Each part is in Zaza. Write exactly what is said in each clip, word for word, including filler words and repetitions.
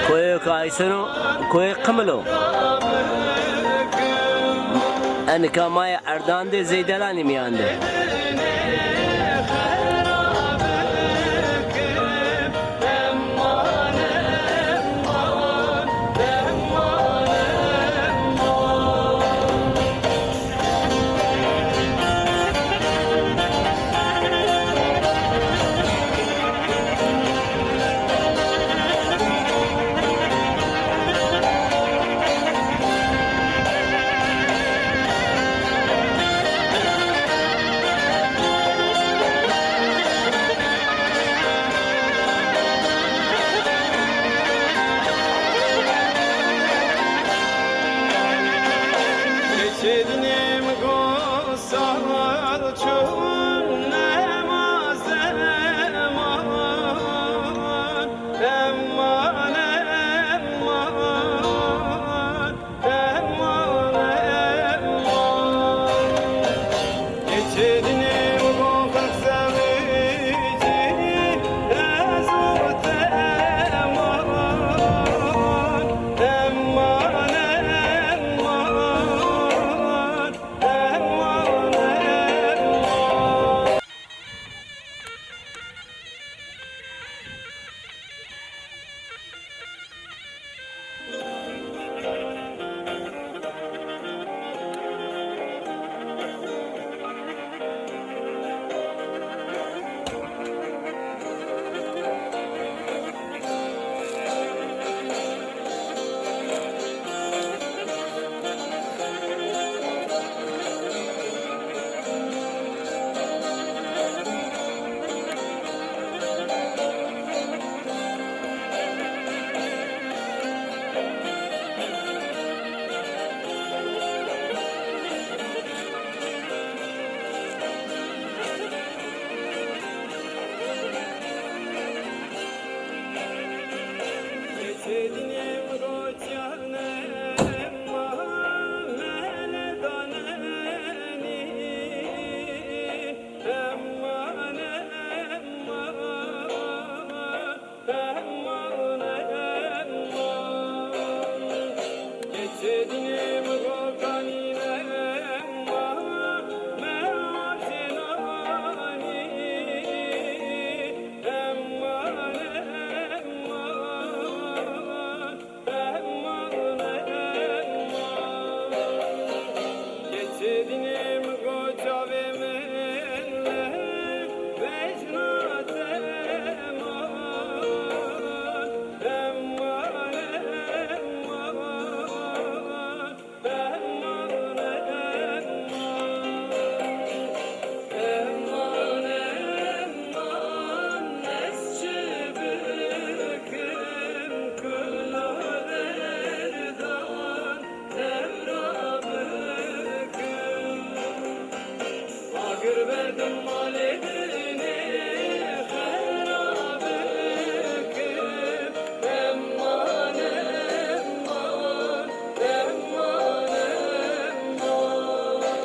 Koyê ke ayseno, koyê Qimil o. Enika ma yê Erdan de, Zeydelanî mîyan de. Geçednim gosal çun nemaz eman, eman, eman. Eman, eman. Geçednim bu hak sevici, ez o teman. Eman, eman. Eman, eman.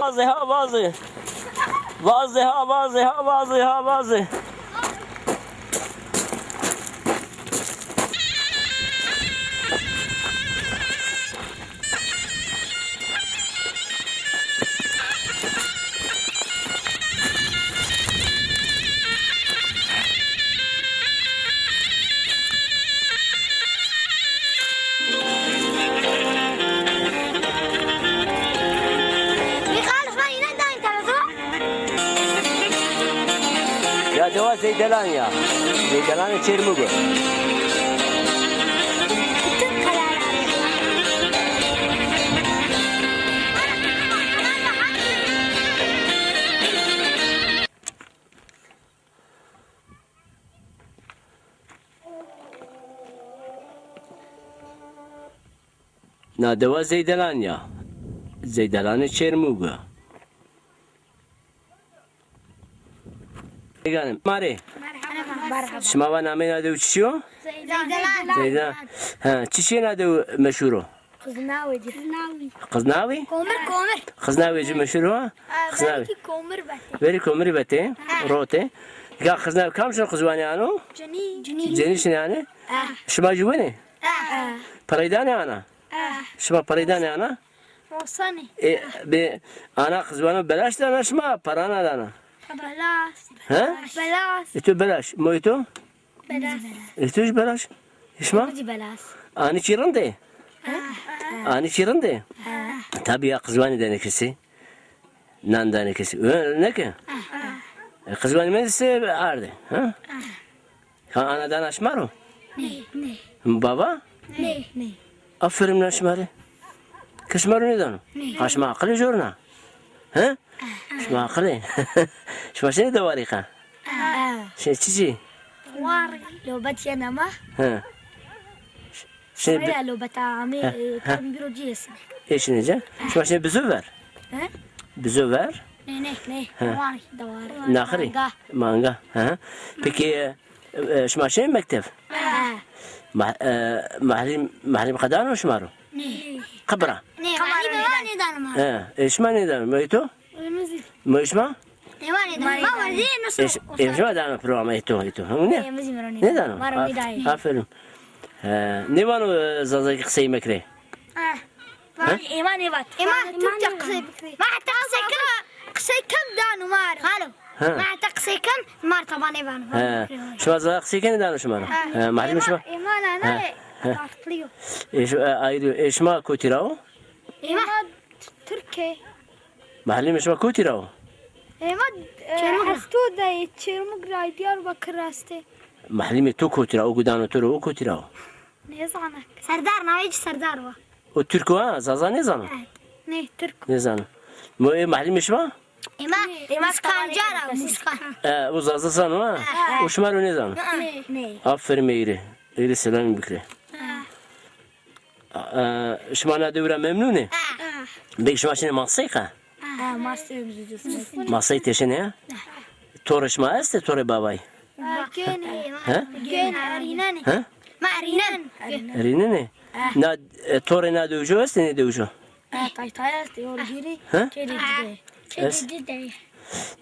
Vaze ha vaze. Vaze ha vaze ha vaze ha vaze. Ya dewa Zeydelan ya. Zeydelanê Çêrmûg o. Na dewa Zeydelan ya. Zeydelanê Çêrmûg o. Zeydelan, ma rê. Merhaba. Şima va nameyê na dew çiçî yo? Zeydelan. Zeydelan. Ha, çiçîyê na dew meşhur o? Qiznawî. Qiznawî? Komir, komir. Qiznawî ci meşhur o? Qiznawî. Belkî komir vetê. Verî komirî vetê, rotê. Ya qiznaw kam şino qizwanê ano? Cenî. Cenî şinê anê? Şima jû wenê? Perey danê ana? Şima perey danê ana? Rosanê. E, be, ana qizwano belaş dana şima, para na dana? Belaş. He? Belaş. E to belaş. Moy to? Belaş. E to jî belaş. E şima? Jî belaş. Anî çî rind ê? Anî çî rind ê? Tabî ya qizwanî danê kesî. Nan danê kesî. Öyle ne ki? E, qizwanî mendî se ardê. Ha? Ha, ana dana şima ro? Nê, nê. Baba? Nê, nê. Aferin lan şima rê. Ke şima ro nêdano? Nê. Ha, şima aqilê jor na? He? Şima aqilê. Şima şinê dewarî qa? Şinê çiçî? War. Lobet yena ma. He. Şinê bi- Sırayla lobeta amê, e, tam biro cî esine. Ê şinê ca? Şima şinê bizo ver? He? Bizo ver? Nê, nê, nê. He. Dewarî, dewarî. Naxirî? Manga. Manga. He. Peki, e, e, şima şinê mekteb? He. Ma-, e, mahlîm, mahlîm qedano şima ro? Nê. Qibra? Nê, mahlîm ê ma nêdano ma. He. E, şima nêdano. Moy to? Moy şima? Ê ma nêdano. Ma werdî no. E, ş-, e, şima dano piro ama ê to, ê to. Hemû nê? Nêdano. Ma ro nêdayê. Aferin. He. Nêvano, e, zazakî qisey mekrê? Ê ma nêvat. Ê ma Tirkçe qisey bikrê. Ma heta qisey kem, qisey kem dano ma ro. Xalo. He. Ma heta qisey kem, ma ro taba nêvano. He. Şima zaza qisey kenê dano şima ro? He. He, mahlîmê şima? Ê ma nana ê, farklı yo. Ê şi-, e, ayrı yo. Ê şima kotî ra wo? Ê ma Tirk ê. Mahlîmê şima kotî ra wo? Ê ma, e, Çermik ra. Esto de yê, Çermik ra, Diyarbakır estê. Mahlîmê to kotî ra, o gudano to ro, o kotî ra wo? Nêzana. Serdar, navê ci Serdar wa. O Tirk o ha, zaza nêzano? Evet. Nê, Tirk o. Nêzano. Mo ê mahlîmê şima? Ê ma, ê ma Muskan cara, Muskan. E, o zaza zano ha? O şima ro nêzano? Nê. Nê. Aferin ey rê. Ey rê selamî bikrê. E, şima na dew ra memnun ê? Belkî şima şinê masey qa? Masey têşinê ya? Torê şima estê, torê babay? He? He? Ma erînen. Erînen ê? Na, e, torê na dewjo estê, nê dewjo? Tay tay estê, orgirî. He? Çêdî dide. Es.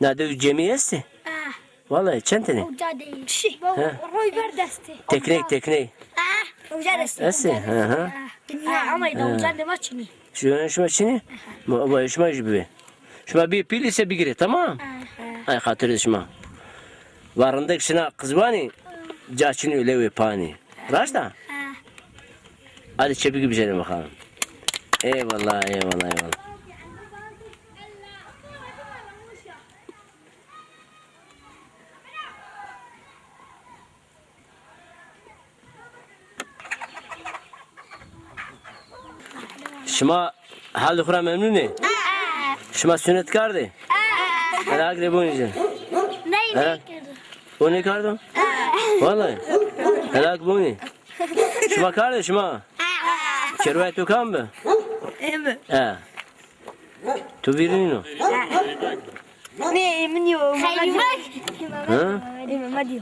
Na dew cemî estê? Vallahi çend tenê? Uca değil. Şey, bu roy ver destê. Tekney, tekney. Uca destê. Estê, hı hı. Dünya ama da uca ne maçını. Şuna şuma çini? Bu, bu şuma jü bibê. Şuma bir pil ise bigire, tamam? Ay xatirê şuma. Varındek şina qizwanî, ca çinî lewê panî. Raşt a? Hadi çepik bijelim bakalım. Eyvallah, eyvallah, eyvallah. Şima halê xo ra memnun ê? Şima sunet kardê? Helak rê bonî ci. Ney, ney kerdo. O nêkardo? Vallahi. Helak bonî. Şima kardê şima? Çerwayê to kam bi? Ê mi? E. Tu vîr nîno? Nê, ê min yo. Ha? Ê Mehmed yo.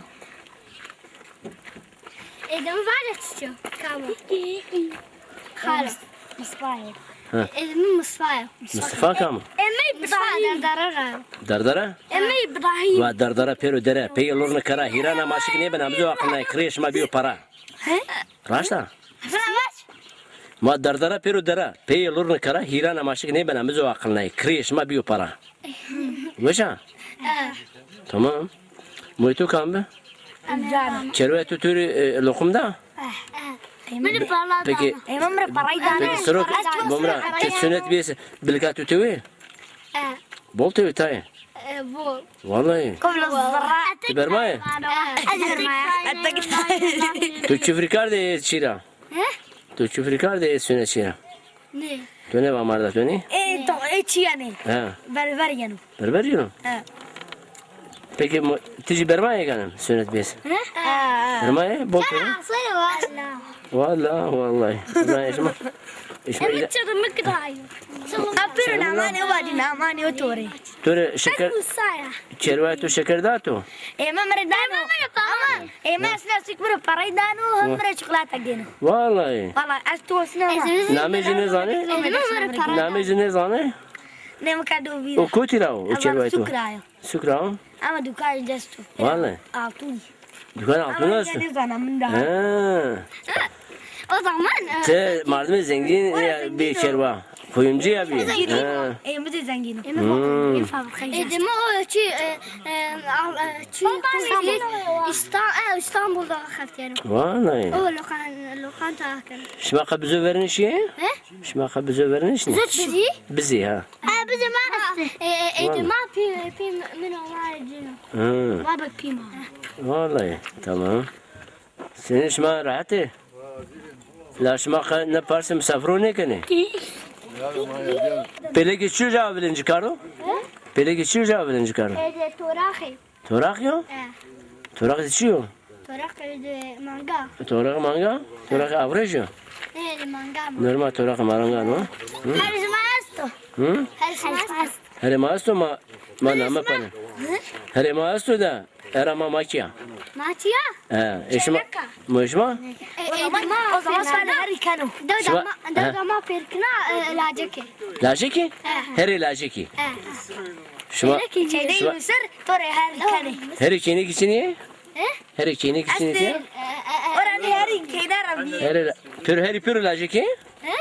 Ê de mi vade çiço? Kamo? Xalo. Mustafa yo. Ha. Ê de mi Mustafa yo. Mustafa kam o? Ê mi Îbrahîm. Dardara ra. Dardara? Ê mi Îbrahîm. Va Dardara pêro dere, peyê lurni kara, hîrana maşik nêbena, bizo aqilnay, kirê şima bîyo para. He? Raşt a? Fina vaç? Ma Dardara pêro dera, peyê lurni kara, hîrana maşik nêbena, mizo aqilnayê, kirê şima bîyo para. Weş a? Tamam. Moyê to kam bi? Çerwayê to to rê, e, loqum da? Peki, peki sirok, bo mi ra, ti sunet biyes, bilka to tewê? Bol tewê tayê? E, bol. Vallahi. Ti bermayê? Ez bermayê. Tu çifrî kardê çî ra? He? Tu çifrî kardê sunet çî ra? Nê. Tu nêva marda tu nê? Ê, to, ê çî yanê. He. Berber yeno. Berber yeno? He. Peki, ti jî bermayê ganim sunet biyes? He? Bermayê? Bol tewê? Vallahi, vallahi. Şima, şima. Ema çirmik dayo. Apir namanê o vadî, namanê o torê. Torê şeker. Çerwayê to şeker da to? Ema mi rê dano. Ama ema esna sik mi rê parayî dano, hem mi rê çikolata gêno. Vallahi. Vallahi, ez to esna. Namê jî nêzanê? Namê jî nêzanê? Nê mi ka do vîra. O kotî ra o, o çerwayê to? Suk ra yo. Suk ra o? Ama dukan dest o. Vallahi. Altun. Dukan altun esto. Ama nêzana min daha. Ha. O zaman, e, ti merdimê zengîn ya bî kerwa. Kuyumcu ya bî. Zengîn. Ha. Ê, mi de zengîn o. Hmm. Ê, dima o çi, e, e, al-, e, çi, İstanbul, e, İstanbul'da xeft yani. Vay. O lokan-, lokanta keno. Şima qe bizo vernişî? He? Şima qe bizo vernişî? Bizo çi? Bizi? Bizi ha. Ha, bizi ma esti. E, e, e, dima pî, pî min o ma cino. Hı. Baba pî ma. Vallahi tamam. Senî şima rehet ê? La şima qe ne parsê misafiro nêkenê? Pêlekê çi ca avilên ci karo? Pêlekê çi ca avilên ci karo? Ede toraxê. Torax yo? E. Torax de çi yo? Torax de manga. Torax manga? Torax avrêj yo? E, de manga ma. Normal torax manga no? Hı? Her şima esto. Hı? Her şima esto. Herê ma esto ma, ma name panê. Herê ma esto da. Era ma makîya. Makîya? He, e şima? Mo şima? E, e, o zaman sen her keno. Şima, dama, he. Dama perkina, e, lacekî. Lacekî? He. Herê lacekî. He. Şima, çeydeyî şima ser, to rê her kenê. Herê kênekî çinî yê? He? Herê kênekî çinî yê? Ora nê herî kêne ra bîyê. Herê, pêro herî pêro lacekî? He?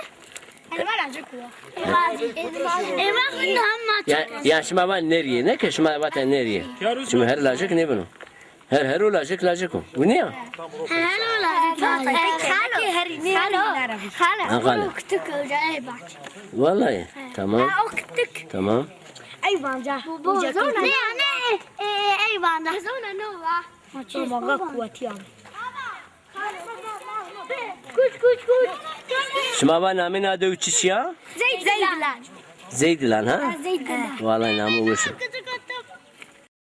Ema lacek o. Ema, ema. Ya, ya şima va nerî yê, ne ke şima vate nerî yê. Şima her lacek nêbeno. Her, her o lacek lacek o. Winî ya? Her o lacek lacek. Xalo. Xalo. Ha, xalo. O kütük olacak, ey bak. Vallahi. Tamam. Ha, o kütük. Tamam. Ey vanca. Bu, bu zona. Ne, ne, e, e, ey vanca. Zona no va. Maço maga kuvveti abi. Kuç, kuç, kuç. Şima va namê na dew çiçî ya? Zeyd, Zeyd Dilan. Zeyd Dilan, ha? Ha, Zeyd Dilan. Vallahi namê weş o.